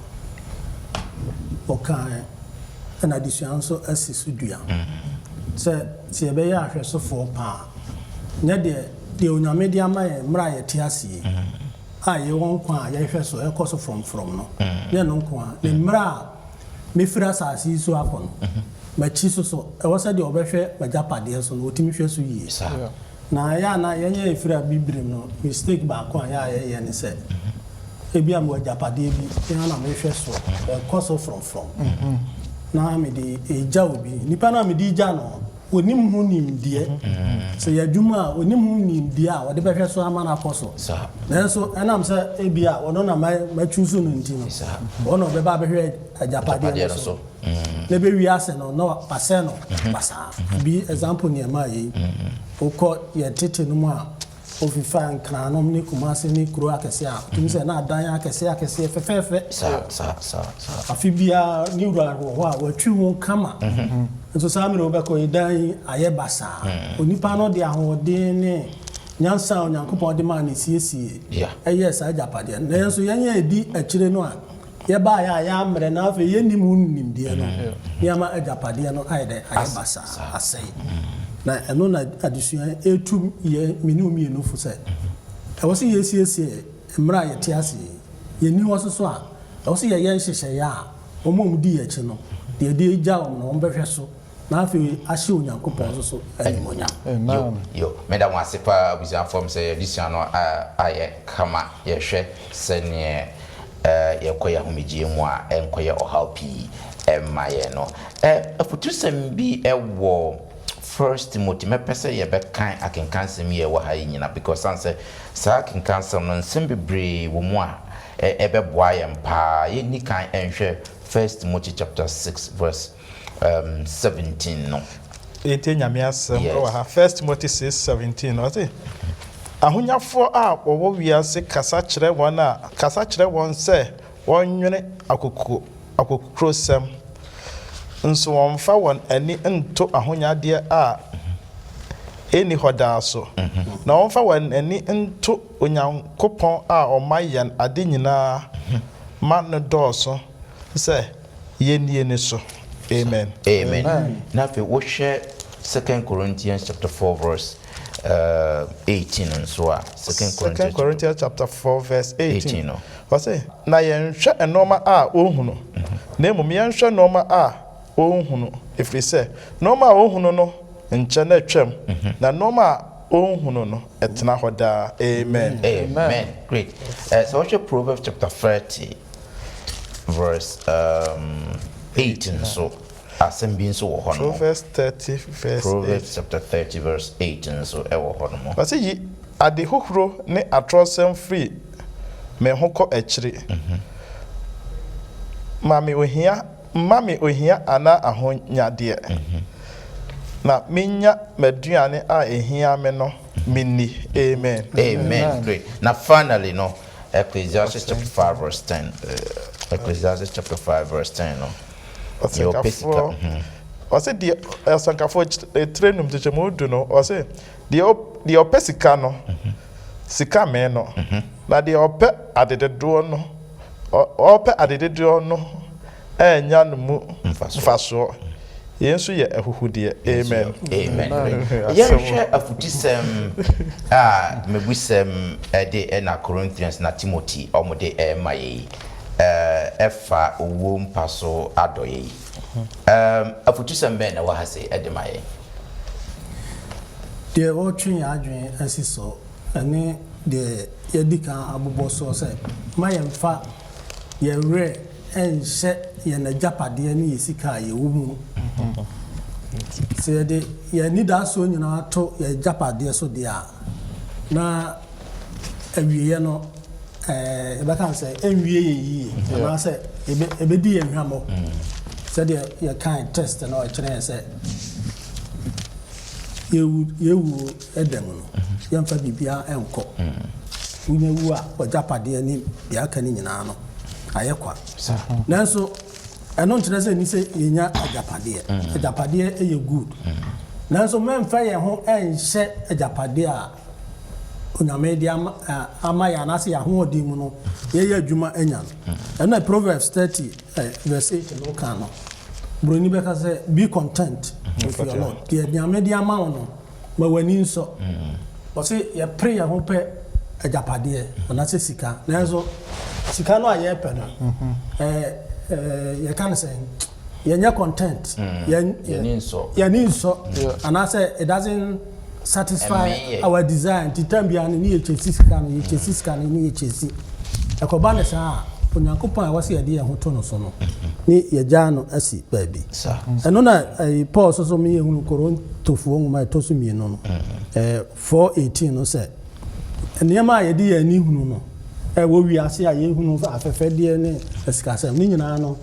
ɔkae ɛna adesua nso asi so dua sɛ yɛbɛyɛ ahwɛsofoɔ paa, nyɛ deɛ Onyame de ama yɛn mmerɛ a yɛte ase yi a yɛwɔ nkwa a yɛhwɛ so ɛkɔ so frɔmfrɔm no, nyɛ no nko a ne mmerɛ a mefiri asase yi so akɔ no m'akyi so so ɛwɔ sɛ deɛ ɔbɛhwɛ m'agyapadeɛ so no ɔtumi hwɛ so yie. Na ɛyɛ a na yɛnyɛ ɛfiri a bibirim no, mistake baako a yɛ a yɛyɛ ne sɛ ebi a mewɔ agyapadeɛ bi ɛna na mehwɛ so ɛkɔ so frɔmfrɔm na mede ɛgya obi, nipa no a mede gya no onim ho nimdeɛ sɛ yɛ adwuma a onim ho nimdeɛ a wɔde bɛhwɛ so ama no akɔ so. Nanso ɛnam sɛ ebi a ɔno na matwu so no nti no, ɔno ɔbɛba abɛhwɛ agyapadeɛ no so na ɛbɛwie ase no na wasɛ no basaa bi. Example, nneɛma a yɛyi wokɔ yɛn tete no mu a ofifa Nkranom ne Kumase ne kuro akɛseɛ a tumi sɛ na adan akɛseɛ akɛseɛ fɛfɛɛfɛ. Saa saa saa saa Afe biara ne wura wɔ hɔ a watwi ho kama, nso saa mmerɛ wobɛkɔ yi, dan yi ayɛ basaa. Onipa no de ahoɔden ne nyansa a Onyankopɔn de maa ne siesie ɛyɛ saa agyapadeɛ no, nanso yɛn a ɛdi akyire no a yɛbaeɛ a yɛammerɛ na afei yɛnnim ho nimdeɛ no, nneɛma agyapadeɛ no ayɛ dɛ ayɛ basaa asɛe. Na ɛno na adesua ɛtu yɛ mene wo mmienu fo sɛ ɛwɔ sɛ yɛsiesie mmerɛ a yɛte ase yi. Yɛnni hɔ so so a, ɛwɔ sɛ yɛyɛ nhyehyɛeɛ a wɔn a wɔdi yɛn akyi no deɛ yɛde gya wɔn no wɔn bɛhwɛ so na afei ahyɛ Onyankopɔn nso so animuonyam. Amen. Yo, meda mo ase paa abusuafoɔ m sɛ yɛadesua no ayɛ kama. Yɛhwɛ sɛneɛ yɛkɔ yɛ ahomegyeɛ mu a ɛnkɔyɛ ɔhaw pii ɛmma yɛn no, afotusɛm bi ɛwɔ First Timothy. Mɛpɛ sɛ yɛbɛkan akenkansɛm yi a ɛwɔ ha yi nyina because san sɛ saa akenkansɛm no nsɛm bebree wɔ mu a ɛbɛboa yɛn paa. Yɛnni kan ɛnhwɛ First Timothy chapter 6 verse 17 no. Yɛntie Nyame asɛm wɔ ha, First Timothy 6, 17, ɔse, Ahonyafoɔ a wɔwɔ wiase kasa kyerɛ wɔn a kasa kyerɛ wɔn sɛ wɔnnwene akoko akokokurosɛm, nso wɔmfa wɔn ani nto ahonyadeɛ a ɛnni hɔ daa so, na wɔmfa wɔn ani nto Onyankopɔn a ɔma yɛn ade nyinaa ma no dɔɔso sɛ yɛnnie no so. Amen. Amen. Na afei wohwɛ Second Corinthians chapter 4 verse 18 nso a, Second Second Corinthians Corinthians chapter 4 verse 18. 18 no. Ɔse, na yɛnhwɛ nnoɔma a wɔhunu, na mmom yɛnhwɛ nnoɔma a wɔnhunu, ɛfiri sɛ nnoɔma a wɔhunu no nkyɛ na atwam, na nnoɔma a wɔnhunu no ɛtena hɔ daa. Amen. Amen. Great. Sɛ wohwɛ Proverbs chapter 30 verse 8 nso, asɛm bi nso wɔ hɔ nom. Proverbs 30 verse 8. Proverbs chapter 30 verse 8 nso ɛwɔ hɔ nom. Ɔse, yi ade huhuro ne atorɔsɛm firi me ho kɔ akyiri. Ma me ohia, mma me ohia anaa ahonyadeɛ, na mennya m'aduane a ɛhia me no menni. Amen. Amen. Great. Na finally no, Ecclesiastes chapter 5 verse 10. Ecclesiastes chapter 5 verse 10 no. Deɛ ɔpɛ sika. Ɔsɛnkafoɔ, ɔse deɛ, ɔsɛnkafoɔ etire num nkyekyɛmu du no, ɔse deɛ deɛ ɔpɛ sika no, sika mee no, na deɛ ɔpɛ adedodoɔ no, ɔpɛ adedodoɔ no ɛnya no mu mfasoɔ. Yei nso yɛ ahuhudeɛ. Amen. Amen. Yɛnhwɛ afutusɛm a mebusɛm de ɛna Corinthians na Timothy ɔmo de ɛma yɛ yi, ɛfa owuo mpa so adɔeɛ yi. Afutusɛm bɛn na ɛwɔ ha sei ɛde ma yɛn? Deɛ wɔretwe yɛn adwene asi so ne deɛ yɛadi kan abobɔ soɔ sɛ, mma yɛmfa yɛn werɛ nhyɛ yɛn agyapadeɛ ne yɛn sika a yɛwɔ mu. Sɛ yɛde yɛn anidasoɔ nyinaa to yɛn agyapadeɛ so deɛ a, na awieeɛ no, yɛbɛka no sɛ ɛnwie yɛn yie anaasɛ ɛbɛdi yɛn hwammɔ. Sɛdeɛ yɛkae test no ɛkyerɛ yɛn sɛ yɛwu yɛwuo da mu no, yɛmfa biribiara nkɔ. Wonya wu a, w'agyapadeɛ ne deɛ aka no nyinaa no ayɛ kwa. Nanso ɛno nkyerɛ sɛ ɛni sɛ yɛnya agyapadeɛ. Agyapadeɛ yɛ good. Nanso mɛmfa yɛn ho nhyɛ agyapadeɛ a Onyame de ama ama yɛn anaasɛ yɛn ahoɔden mu no yɛyɛ adwuma anya no. Ɛno na Proverbs 30 verse 8 no ka no. Buroni bɛka sɛ be content with your lot. Deɛ Nyame de ama wo no, ma w'ani nsɔ. Ɔse yɛpere yɛn ho pɛ agyapadeɛ anaasɛ sika. Nanso sika no a yɛpɛ no, yɛka no sɛ yɛnyɛ content. Yɛni nsɔ. Yɛni nsɔ. Anaasɛ it doesn't satisfy our desire. Nti time biara no ne yɛkyɛsi sika no, yɛkyɛsi sika no, ne yɛkyɛsi. Ɛkɔba ne saa a, Onyankopɔn a ɛwɔ sɛ yɛde yɛn ho to no so no, ne yɛgyaa no asi baabi. Ɛno na Paul nso so ma yɛhunu Korintofoɔ nwoma a ɛtɔ so mmienu no, 4:18 no sɛ, nneɛma a yɛde yɛn ani hunu no, ɛwɔ wiase a yɛhunu afɛfɛdeɛ ne asikasɛm, ne nyinaa no,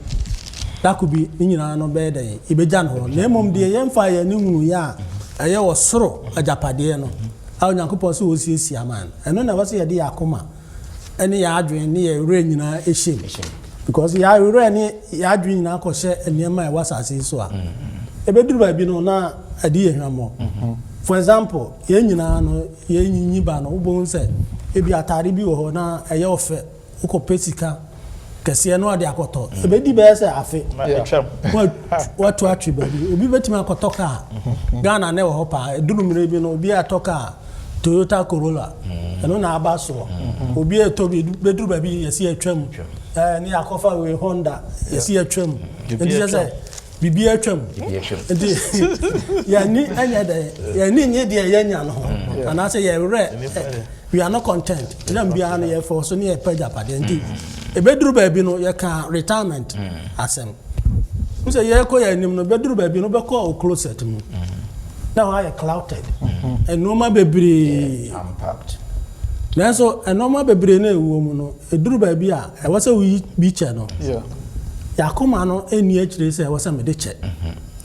dako bi ne nyinaa no bɛyɛ dɛn? Yɛbɛgya no hɔ. Na mmom deɛ yɛmfa yɛn ani hunu yɛ a ɛyɛ wɔ soro agyapadeɛ no a Onyankopɔn sɛ ɔsiesie ama no, ɛno na ɛwɔ sɛ yɛde yɛn akoma ne yɛn adwene ne yɛn werɛ nyinaa hyɛ mu. Because yɛn werɛ ne yɛn adwene nyinaa kɔhyɛ nneɛma a ɛwɔ asase yi so a, ɛbɛduru baabi no na ɛde yɛ hwammɔ. For example, yɛn nyinaa no, yɛn nyinyi ba no, wobɛhu sɛ ebi ataade bi wɔ hɔ na ɛyɛ ɔfɛ, wokɔpɛ sika kɛseɛ no ɔde akɔtɔ. Ɛbɛdi bɛyɛ sɛ afe. Watu atwe baabi. Obi bɛtumi akɔtɔ kaa. Ghana ne wɔ hɔ paa. Ɛduru mmerɛ bi no, obi atɔ kaa Toyota Corolla. Ɛno na aba soɔ. Obi ɛtɔ bi, bɛduru baabi yɛsi atwam. Ne akɔfa wei Honda, yɛsi atwam. Nti kyerɛ sɛ biribi atwam. Nti yɛni ɛnyɛ dɛ, yɛni nye deɛ yɛnya no ho. Anaasɛ yɛ werɛ, we are not content. Tena biara no yɛfɔ so ne yɛpɛ agyapadeɛ. Nti ɛbɛduru baabi no yɛka retirement asɛm. N sɛ yɛkɔ yɛn anim no, bɛduru baabi no wobɛkɔ wo closet mu na hɔ ayɛ clouded. Nneɛma bebree. Nanso nneɛma bebree na ɛwɔ mu no, ɛduru baabi a ɛwɔ sɛ woyi bi kyɛ no. Yɛakoma no ɛnni akyire sɛ ɛwɔ sɛ mede kyɛ.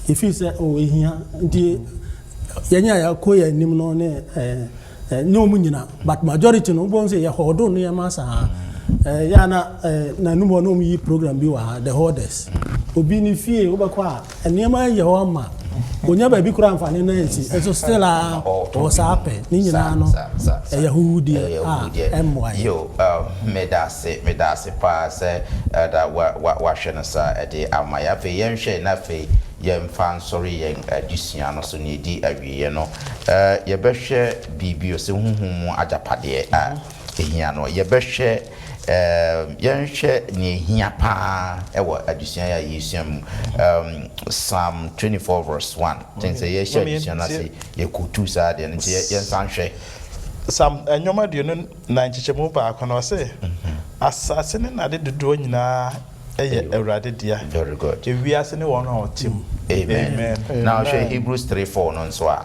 Yɛfii sɛ oh ɛhia nti yɛn a yɛakɔ yɛn anim no ne eh, eh, nyɛ wɔn nyina but majority no wobɛhu sɛ yɛ hoard nneɛma saa. Eh, yɛ a na eh, nanum hɔ na wɔn yi program bi wɔ ha, the hoarders. Obi ne fie wobɛkɔ a nneɛma yɛ hɔ ama onya baabi koraa mfa ne nan nsi, nso still a ɔwɔ saa pɛ ne nyinaa no ɛyɛ ahuhudeɛ a ɛmmoa yɛn. Yo, meda ase, meda ase paa sɛ da wa wa wahwɛ no saa ɛde ama yɛn. Afei yɛnhwɛ na afei yɛmfa nsɔre yɛn adesua no so nea ɛdi awieɛ no. Yɛbɛhwɛ biribi ɔsɛ honhom mu agyapadeɛ a ɛhia no. Yɛbɛhwɛ yɛnhwɛ nea ɛhia paa ɛwɔ adesua yi a yɛresua mu. Psalm 24 verse 1. Kyɛn sɛ yɛhyɛ adesua no ase yɛkɔtu saa deɛ no nti yɛnsan hwɛ. Psalm nnwom 24 nkyekyɛmu 1 no, ɔse, Asase ne n'ade dodoɔ nyinaa yɛ Awurade dea. Very good. Ewiase ne wɔn a wɔte mu. Amen. Na ɔhwɛ Hebrews 3:4 no nso a.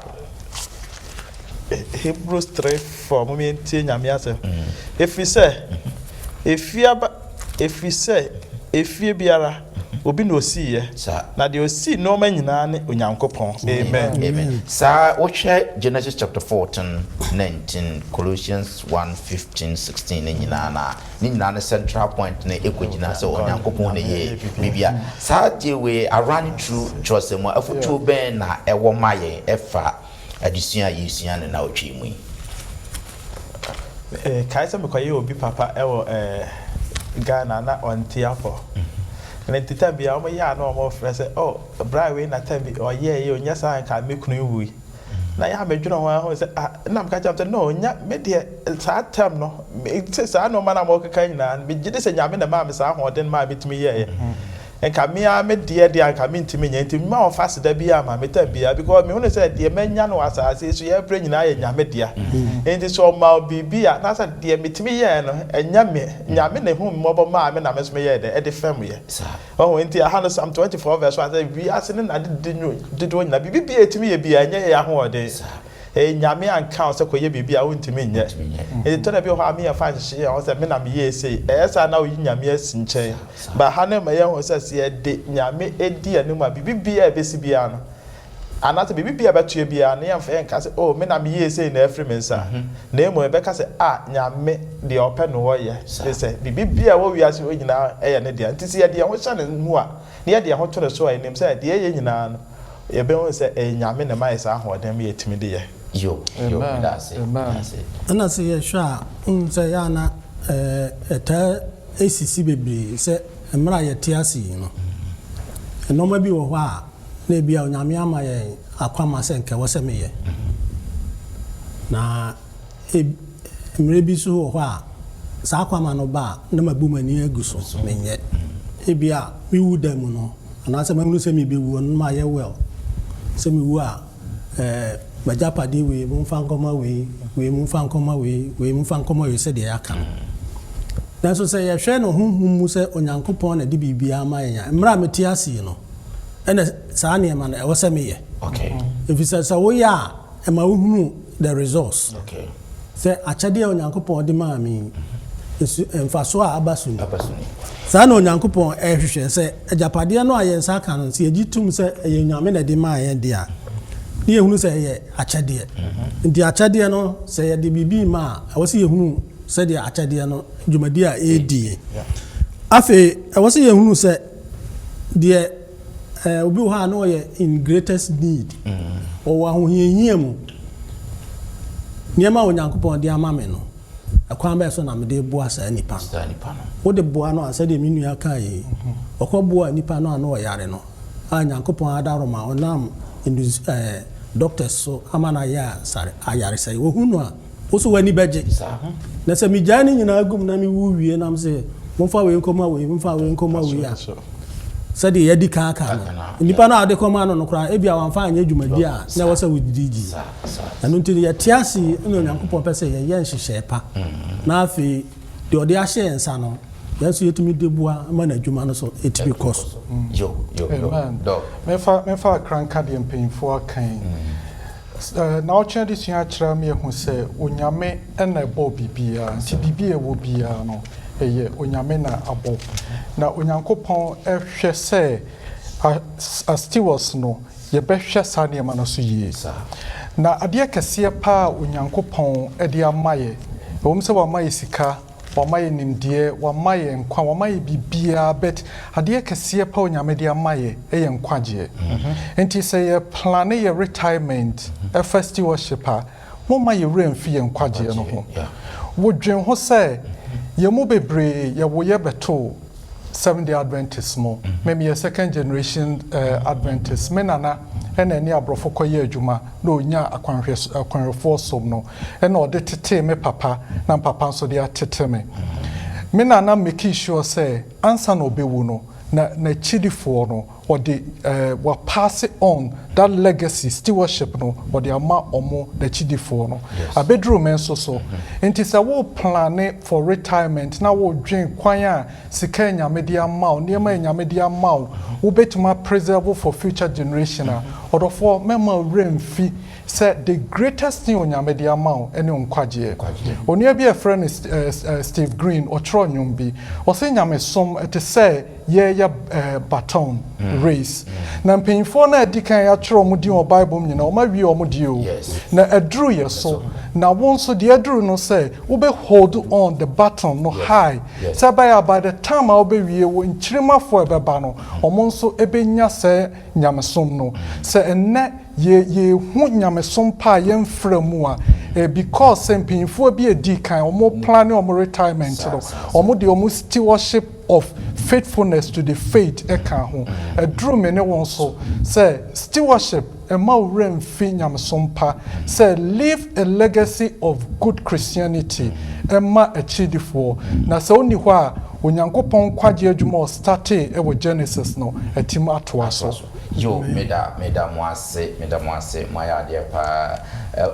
Hebrews 3:4, mom yɛntie Nyame asɛm. Ɛfiri sɛ, efie aba, ɛfiri sɛ efie biara, obi na osiiɛ, na deɛ osii nnoɔma nyinaa ne Onyankopɔn. Amen. Amen. Saa wohwɛ Genesis chapter 14, 19, Colossians 1, 15, 16 ne nyinaa na ne nyinaa ne central point no ɛkɔgyina sɛ Onyankopɔn na ɛyɛ biribia. Saa deɛ wei arun through kyerɛsɛm mu a, afotuo bɛn na ɛwɔ ma yɛn ɛfa adesua a yɛsua no na ɔtwe mu yi? Kae sɛ mekɔyɛ obi papa ɛwɔ Ghana na ɔnte apɔ. Na nti time biara wɔn yɛ a na wɔn frɛ sɛ, oh, bra wei na time bi ɔyɛɛ yɛ onyɛ saa nka me kunu wui. Na yɛ a medwene ho ahu sɛ ah, na meka kyerɛ sɛ no nya me deɛ saa time no sɛ saa nneɛma no a wɔkeka nyinaa no megye di sɛ Nyame na maa me saa ahoɔden maa metumi yɛɛyɛ. Nka me ara me deɛ deɛ anka mentumi nyɛ nti mma wɔmfa aseda biara mma me time biara because mehunu sɛ deɛ manya no wɔ asase yi so yɛbrɛ nyinaa yɛ Nyame dea. Nti sɛ ɔma wo biribi a na sɛ deɛ metumi yɛɛ no ɛnyɛ me, Nyame na ɛhuu me mmɔbɔ maa me na me nso meyɛɛ dɛn ɛde fɛm yɛ. Wahu? Nti ɛha no Psalm 24 verse 1 sɛ wiase ne n'ade dodoɔ nyinaa biribi biara ɛtumi yɛ biara ɛnyɛ yɛn ahoɔden. Ɛyɛ Nyame anka wo sɛ kɔyɛ biribi a wontumi nyɛ. Nti tɔ da bi wɔ hɔ a me yɛmfa nhyehye yɛn ho sɛ me na meyɛɛ sei. Ɛyɛ saa na woyi Nyame asi nkyɛn. But ha no ma yɛhu sɛ sɛ yɛde Nyame di anim a biribi biara a ɛbɛsi biara no anaasɛ biribi biara a ɛbɛto yɛ biara no yɛmfa yɛnka sɛ oh me na meyɛɛ sei na afiri me nsa. Na mmom yɛbɛka sɛ ah Nyame deɛ ɔpɛ na ɔyɛ. Ɛfiri sɛ biribi biara a ɛwɔ wiase hɔ nyinaa yɛ ne dea. Nti sɛ yɛde yɛn ho hyɛ ne mu a na yɛde yɛn ho to ne so a yɛnim sɛ deɛ yɛyɛ nyinaa no yɛbɛhu sɛ ɛyɛ Nyame na ɛma yɛ saa ahoɔden ma yɛtumi de yɛ. Yo, yo, meda ase, meda ase. Ɛna sɛ yɛhwɛ a, wohu sɛ ɛyɛ a na ɛtaa sisi bebree sɛ mmerɛ a yɛte ase yi no, nnoɔma bi wɔ hɔ a na ebia Onyame ama yɛn akwamma sɛ nka ɛwɔ sɛ meyɛ. Na mmerɛ bi nso wɔ hɔ a, saa akwamma no ba a, na mabu m'ani agu so, menyɛ. Ebia me wu da mu no, anaasɛ mahunu sɛ merebɛwu no, na mayɛ will sɛ mewu a, Ɛɛ, m'agyapadeɛ wei, momfa nkɔma wei, wei momfa nkɔma wei, wei momfa nkɔma wei, sɛdeɛ yɛaka no. Nanso sɛ yɛhwɛ no honhom mu sɛ Onyankopɔn na ɛde biribiara ma yɛn a, mmerɛ a mete ase yi no, ɛna saa nneɛma no, ɛwɔ sɛ meyɛ. Ɛfiri sɛ, sɛ woyɛ a, ɛma wohunu the resource. Sɛ akyɛdeɛ a Onyankopɔn de maa me yi, nso mfasoɔ a aba so ni. Saa na Onyankopɔn rehwehwɛ, sɛ agyapadeɛ no a yɛn nsa aka no, sɛ yɛgye tom sɛ ɛyɛ Onyame na ɛde maa yɛn deɛ a, ne yɛhunu sɛ ɛyɛ akyɛdeɛ. Nti akyɛdeɛ no, sɛ yɛde biribi rema a, ɛwɔ sɛ yɛhunu sɛdeɛ akyɛdeɛ no dwumadie a ɛredi. Afei, ɛwɔ sɛ yɛhunu sɛ deɛ Eh, obi wɔ hɔ a na ɔyɛ in greatest need. Ɔwɔ ahohiahia mu. Nneɛma a Onyankopɔn de ama me no, ɛkwan bɛyɛ so na mede boa saa nipa no. Wode boa no a, sɛdeɛ me nua kaa yi, ɔkɔboa nipa no a na ɔyare no, a Nyankopɔn adaworoma ɔnam ndus eh, doctors so ama no ayɛ ayaresa yi. Wɔhu no a, Wo so w'ani bɛgye. Na sɛ megyae ne nyinaa gu mu na mewu wie na mese momfa wei nkɔma wei, momfa wei nkɔma wei a, sɛdeɛ yɛadi kan aka no, nnipa no a wode kɔma no no koraa, ebia wamfa anyɛ dwumadi a na ɛwɔ sɛ wode di. Ɛno nti no, yɛte ase yi na Onyankopɔn pɛ sɛ yɛyɛ nhyehyɛe pa, na afei deɛ ɔde ahyɛ yɛn nsa no, yɛn nso yɛtumi de boa ma n'adwuma no so ɛtumi kɔ so. Amen. Memfa memfa akra nka deɛ mpanyinfoɔ aka yi. Naawɔtwe adesua akyerɛ ama yɛahu sɛ Onyame na ɛbɔɔ biribiara, nti biribi a ɛwɔ biara no, ɛyɛ Onyame na abɔ. Na Onyankopɔn hwɛ sɛ as stewards no, yɛbɛhwɛ saa nneɛma no so yie. Na adeɛ kɛseɛ paa a Onyankopɔn de ama yɛ, ɛwom sɛ wama yɛ sika, wama yɛ nimdeɛ, wama yɛ nkwa, wama yɛ biribiara, but adeɛ kɛseɛ paa Onyame de ama yɛ yɛ nkwagyeɛ. Nti sɛ yɛ plane yɛ retirement ɛfa stewardship a, momma yɛ werɛ mfi yɛ nkwagyeɛ no ho. Wodwen ho sɛ yɛn mu bebree yɛwo yɛ bɛtoo Seventh Day Adventist mu. Me meyɛ second generation Adventist. Me nana ɛna ɛne aborɔfo kɔyɛ adwuma na ɔnya akwanhwɛfoɔ som no ɛna ɔde tetee me papa na papa nso de atete me. Me nana make sure sɛ ansa na ɔbɛwu no na n'akyidifoɔ no ɔde wa pass on that legacy, stewardship no, ɔde ama ɔmo n'akyidifoɔ no. Abɛduru me nso so. Nti sɛ wo plan for retirement na wodwen kwan a sika Nyame de ama wo, nneɛma Nyame de ama wo, wobɛtumi preserve for future generation a, ɔdɔfoɔ, mɛma werɛ mfi sɛ the greatest thing Onyame de ama wo ɛne nkwagyeɛ. Onua bi a yɛfrɛ no Steve Green, ɔtwerɛ nnwom bi, ɔsɛ nyamesom ɛte sɛ yɛyɛ baton race na mpanyinfoɔ no a adi kan atwerɛ wɔn din wɔ Bible mu nyinaa, wɔn awie wɔn deɛ o, na aduru yɛ so, na wɔn nso deɛ aduru no sɛ wobɛ hold on the baton no high sɛ ɛbɛyɛ by the time a wobɛwie, wɔ nkyirimafoɔ a ɛbɛba no, wɔn nso ɛbɛnya sɛ nyamesom no. Sɛ ɛnnɛ yɛ yɛhu nyamesom pa a yɛmfrɛ mu a, because sɛ mpanyinfoɔ bi edi kan wɔn plan wɔn retirement no, wɔn de wɔn stewardship of faithfulness to the faith ɛka ho. Ɛduru me ne wɔn so sɛ stewardship, ɛma wo werɛ mfi nyamesom pa, sɛ leave a legacy of good Christianity ɛma akyidifoɔ, na sɛ wonni hɔ a, Onyankopɔn nkwagye adwuma a ɔstartee ɛwɔ Genesis no atim atoa so. Yo, meda mo ase, meda mo ase, mo ayɛ adeɛ paa.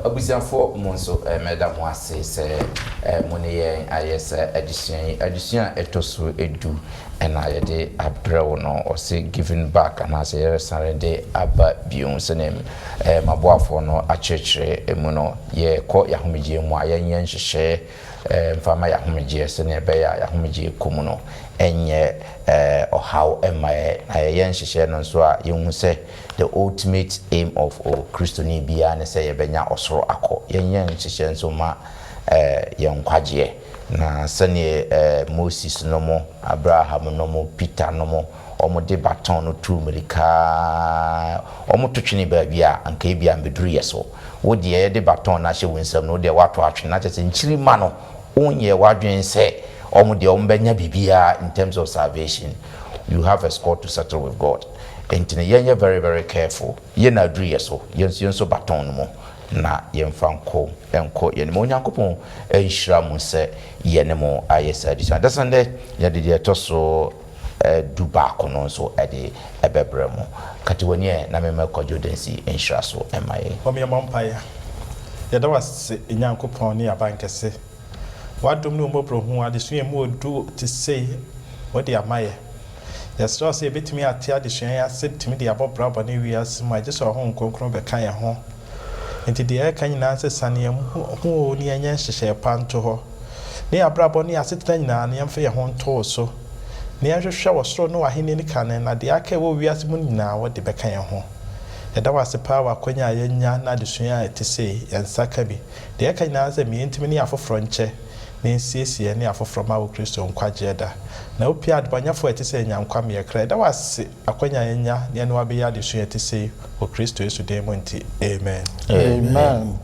Abusuafoɔ, mo nso meda mo ase sɛ mo ne yɛn ayɛ sɛ adesua yi. Adesua a ɛtɔ so 10 ɛna yɛde abrɛ wo no, ɔse giving back anaasɛ yɛresane de aba bio. Sɛnea maboafoɔ no akyerɛkyerɛ mu no, yɛkɔ yɛahomegyeɛ mu a, yɛnyɛ nhyehyɛɛ mfa ma yɛahomegyeɛ sɛnea ɛbɛyɛ a yɛahomegyeɛ kɔ mu no ɛnyɛ ɔhaw ɛma yɛ, na yɛyɛ nhyehyɛɛ no nso a, yɛhu sɛ the ultimate aim of o Kristoni biara ne sɛ yɛbɛnya ɔsoro akɔ. Yɛnyɛ nhyehyɛɛ nso ma yɛn nkwagyeɛ, na sɛneɛ Moses no mo, Abraham no mo, Peter no mo, ɔmo de baton no tu mmirika, ɔmo to twene baabi a anka ebi a mbɛduru yɛ so. Wo deɛ, yɛde baton no ahyɛ wo nsam no, wo deɛ woato atwene na kyerɛ sɛ nkyirima no wonyɛ w'adwene sɛ ɔmo deɛ ɔmo bɛnya biribiara in terms of salvation. You have a score to settle with God. Nti no yɛnyɛ very very careful. Yɛn na aduru yɛ so, yɛn nso baton no mu na yɛmfa nkɔ nkɔ yɛn mu. Onyankopɔn nhyira mo sɛ yɛne mo ayɛ saa adesua. Dasan dɛ yɛde deɛ ɛtɔ so 11 no nso ɛde ɛbɛbrɛ mo. Katewani ɛ na mema Kwadwo Dansi nhyira so ɛma yɛ. Wɔn yɛmmɔ mpaeɛ. Yɛda wase, Nyankopɔn ne abankɛse, w'adom ne wo mmɔborɔhu, adesua mu odu te sei wode ama yɛ. Yɛsrɛ wo sɛ yɛbɛtumi ate adesua yi ase, tumi de abɔ bra bɔne wiase mu a, gye sɛ Ɔhonhom Kronkron bɛka yɛn ho. Nti deɛ ɛka nyinaa sɛ sane yɛn ho o ne yɛnyɛ nhyehyɛe pa nto hɔ ne yɛabrabɔ ne yɛasetena nyinaa no, yɛmfa yɛn ho nto wo so na yɛnhwehwɛ wɔ soro ne w'ahenni no kane, na deɛ aka ɛwɔ wiase mu no nyinaa wɔde bɛka yɛn ho. Yɛda wo ase paa wɔ akwanya a yɛanya na adesua a ɛte sei yɛn nsa ka bi. Deɛ ɛka nyinaa sɛ meyɛntumi ne afoforɔ nkyɛ na nsiesie ne afoforɔ ma wo Kristo nkwagyeɛ da na wopie adebɔnyɛfoɔ a ɛte sɛ nyankwa mmeɛkra. Yɛda wo ase akwanya a yɛanya ne ɛne wabɛyɛ adesua a ɛte sei wɔ Kristo Yesu din mu nti, amen. Amen.